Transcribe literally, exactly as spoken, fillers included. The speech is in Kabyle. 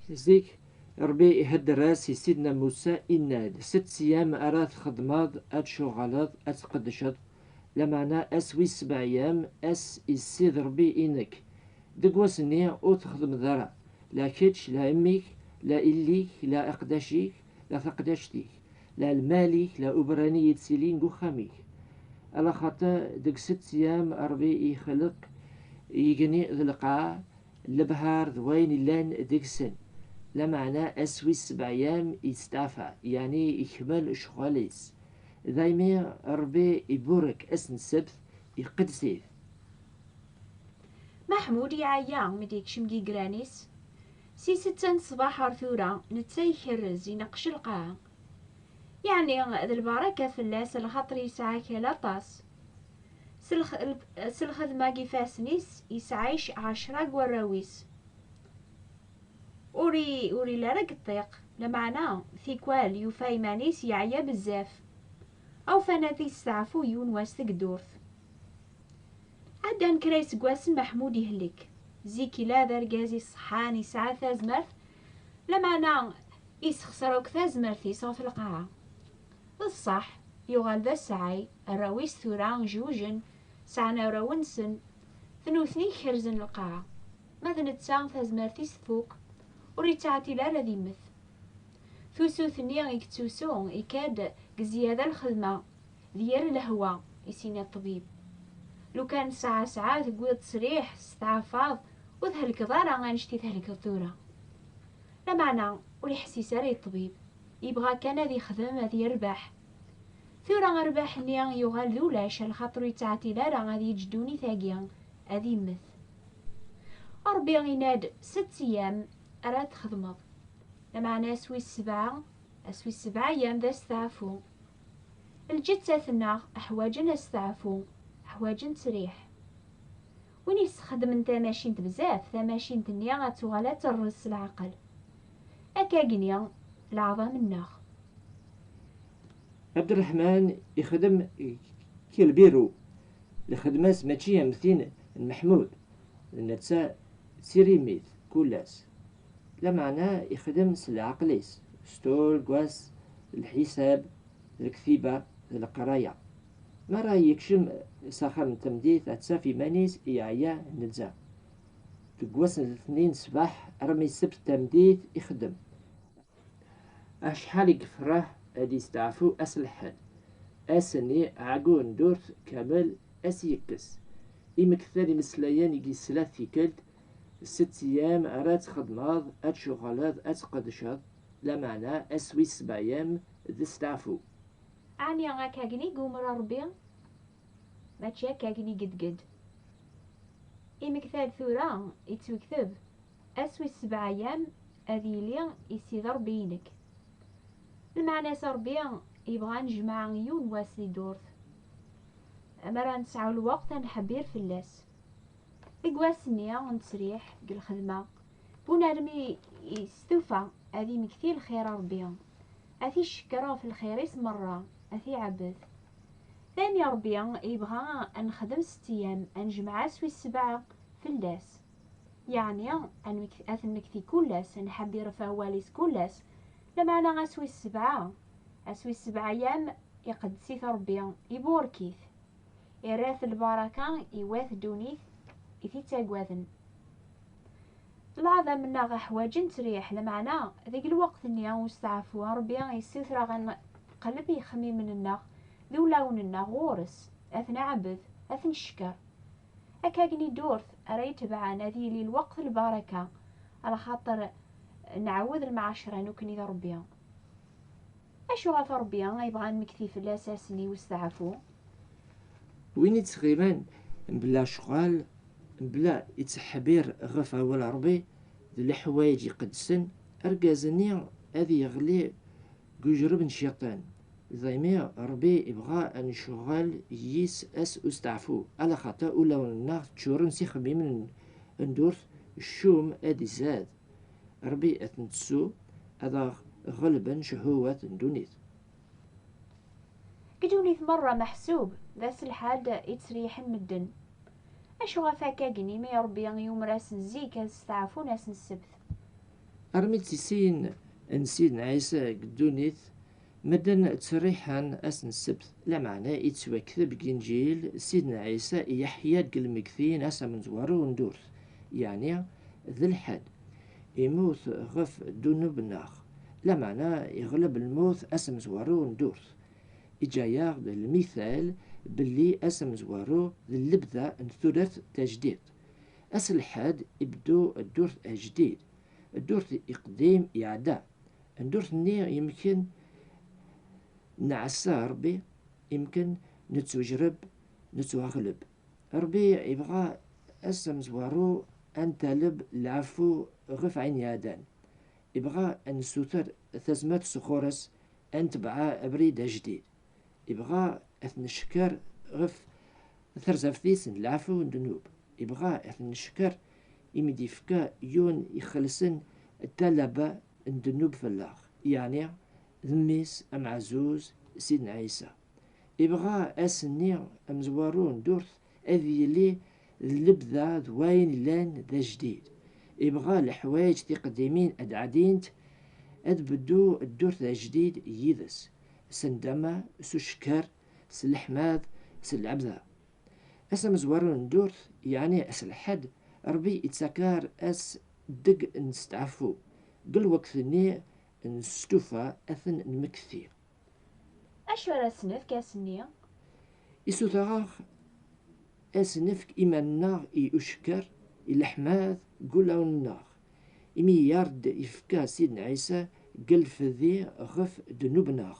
Zik, Ṛebbi ihedder-as i Sidna Musa, inna-d: "Sett yyam ara txedmeḍ, ad tcuɣaleḍ, ad tqeddceḍ, lameɛna ass wis sebɛa yyam, ass i Ssid Ṛebbi inek. Deg wass-nni ur txeddmeḍ ara, la kečč, la mmi-k, la illi-k, la aqdac-ik, la taqdact-ik, la lmal-ik, la ubrani yettilin deg uxxam-ik." Alaxaṭer deg sett yyam Ṛebbi ixleq igenni d lqaɛ, lebḥer d wayen illan deg-sen. Lameɛna ass wis sebɛa yyam isteɛfa, yeɛni ikmel ccɣel-is. Daymi Ṛebbi iburek ass n ssebt, iqeddes-it. Maḥmud iɛeyya mi d-yekcem deg igran-is. Si setta n ṣṣbeḥ ar tura, netta ikerrez, ineqqec lqaɛa. Yeɛni d lbaraka fell-as, lxaṭer yesɛa akal aṭas. S lx-, s lxedma n yifassen-is, yesɛa ic-, ɛecra n warraw-is. Ur i-, ur illi ara deg ṭṭiq, lameɛna tikwal yufa iman-is yeɛya bezzaf. Awfan ad yesteɛfu yiwen wass deg ddurt. Ɛeddan kra iseggasen, Maḥmud ihlek. Zik illa d argaz iṣeḥḥan, yesɛa tazmert, lameɛna isexṣer akk tazmert-is ɣef lqaɛa. D ṣṣeḥ, yuɣal d asɛay, arraw-is tura jujen, sɛan arraw-nsen, d nutni i ikerzen lqaɛa. Ma d netta, tazmert-is tfuk, ur yettɛeṭṭil ara ad immet. Tusut-nni i yettusu, ikad deg zzyada lxedma, d yir lehwa, i s-yenna ṭṭbib. Lukan sɛa sɛa tewwiḍ ttesriḥ, testeɛfaḍ, ur thelkeḍ ara annect i thelkeḍ tura. Lameɛna ur iḥessis ara i ṭṭbib, yebɣa kan ad ixdem, ad yerbeḥ. Tura rrbeḥ-nni yuɣal d ulac, lxaṭer ur yettɛeṭṭil ara ad yeǧǧ ddunit-agi, ad immet. Ṛebbi yenna-d: "Sett yyam ara txedmeḍ." Lameɛna ass wis sebɛa, ass wis sebɛa yyam d asteɛfu. Lǧetta-tneɣ ḥwaǧen asteɛfu, ḥwaǧen ttesriḥ. Win yessexdmen tamacint bezzaf, tamacint-nni ad tuɣal ad terreẓ s leɛqel. Akkagni leɛḍam-nneɣ. Abderreḥman ixdem k-, lbiru. Lxedma-s mačči am tin n Meḥmud, d netta d tirimmit kul ass. Lameɛna ixdem s leɛqel-is, s tul n wass, lḥisab, d lektiba, d leqraya. Mi ara yekcem s axxam n tmeddit, ad taf iman-is yeɛya netta. Deg wass n letnin ṣṣbeḥ armi ssebt tameddit ixeddem. Acḥal i yefreḥ ad yesteɛfu ass n lḥedd. Ass-nni, aɛeggun n ddurt kamel ad s-yekkes. Imektal imeslayen i yesla tikkelt, sett yyam ara txedmeḍ, ad tcuɣaleḍ, ad tqeddceḍ, lameɛna ass wis sebɛa yyam d steɛfu. Ɛni akkagni i yumer Ṛebbi? Mačči akkagni gedged. Imektal tura yettwekteb, ass wis sebɛa yyam ad yili i Sidi Ṛebbi-inek. Lmeɛna-s Ṛebbi yebɣa ad nejmeɛ yiwen wass di ddurt. Amar ad nesɛu lweqt ad nḥebbir fell-as. Deg wass-nni n ttesriḥ deg lxedma, bunadem i-, yestufa ad imekti lxir a Ṛebbi, ad t-icekker ɣef lxir-is merra, ad t-iɛebbed. Daymi Ṛebbi yebɣa ad nexdem sett yyam, ad nejmeɛ ass wis sebɛa fell-as. Yeɛni, ad nmek-, ad t-nmekti kul ass, ad nḥebbir ɣef wawal-is kul ass, lameɛna ass wis sebɛa, ass wis sebɛa yyam, iqeddes-it Ṛebbi, iburek-it. Irra-t lbaraka i wat ddunit i t-ittaggaden. Lɛaḍam-nneɣ ḥwaǧen ttesriḥ, lameɛna deg lweqt-nni usteɛfu, Ṛebbi yessuter-aɣ ad neqleb ixemmimen-nneɣ d ulawen-nneɣ ɣur-s, ad t-nɛebbed, ad t-neckeṛ. Akkagni ddurt ara itebɛen ad yili lweqt lbaraka, alaxaṭer nɛawed lemɛacra nekkni d Ṛebbi. Acuɣef Ṛebbi yebɣa ad nmekti fell-as ass-nni n usteɛfu? Win ittɣiman mebla ccɣel, mebla ittḥebbir ɣef awal Ṛebbi d leḥwayeǧ iqedsen, argaz-nni ad yeɣli deg ujreb n cciṭan. Daymi Ṛebbi yebɣa ad necɣel yis ass usteɛfu, alaxaṭer ulawen-nneɣ ččuren s ixemmimen n, n ddurt, ccum ad izad. Ṛebbi ad t-nettu, ad aɣ-ɣelben ccehwat n ddunit. Deg ddunit merra meḥsub d aselḥad i ttriḥen medden. Acu ɣef akka-gni mi Ṛebbi yumer-asen zik ad steɛfun ass n ssebt? Armi d tisin n Sidna Ɛisa deg ddunit, medden ttserriḥen ass n ssebt, lameɛna yettwakteb deg Inǧil Sidna Ɛisa yeḥya-d deg lmegtin ass amezwaru n ddurt, yeɛni d lḥedd. Immut ɣef ddunub-nneɣ, lameɛna yeɣleb lmut ass amezwaru n ddurt. Iǧǧa-yaɣ-d lmital belli ass amezwaru d lebda n tudert tajdidt. Ass lḥedd ibeddu ddurt ajdid. Ddurt iqdim iɛedda. Ddurt-nni yemken nɛassa Ṛebbi, yemken nettwejreb, nettwaɣleb. Ṛebbi ibɣa ass amezwaru ad ntaleb lɛafu ɣef ɛin iɛeddan. Ibɣa ad nessuter tazmert s ɣur-s, ad netbeɛ abrid ajdid. Ibɣa ad t-neckeṛ ɣef terzaft-is n lɛafu n ddnub. Ibɣa ad t-neckeṛ imi d-ifka yiwen ixellṣen talaba n ddnub fell-aɣ, yeɛni d mmi-s ameɛzuz Sidna Ɛisa. Ibɣa ass-nni amezwaru n ddurt ad yili d lebda d wayen llan d ajdid. Ibɣa leḥwayeǧ tiqdimin ad ɛdint, ad beddu ddurt d ajdid yid-s, s ndama, s ucekker, s leḥmad, s lebda. Ass amezwaru n ddurt, yeɛni ass lḥedd, Ṛebbi ittakar ass deg nesteɛfu, deg lweqt-nni n stufa ad ten-nmekti. Acu ara s-nefk ass-nni? Isuter-aɣ ad s-nefk iman-nneɣ i ucekker, i leḥmad, deg wulawen-nneɣ, imi i aɣ-d-ifka Sidna Ɛisa deg lfedi ɣef ddnub-nneɣ.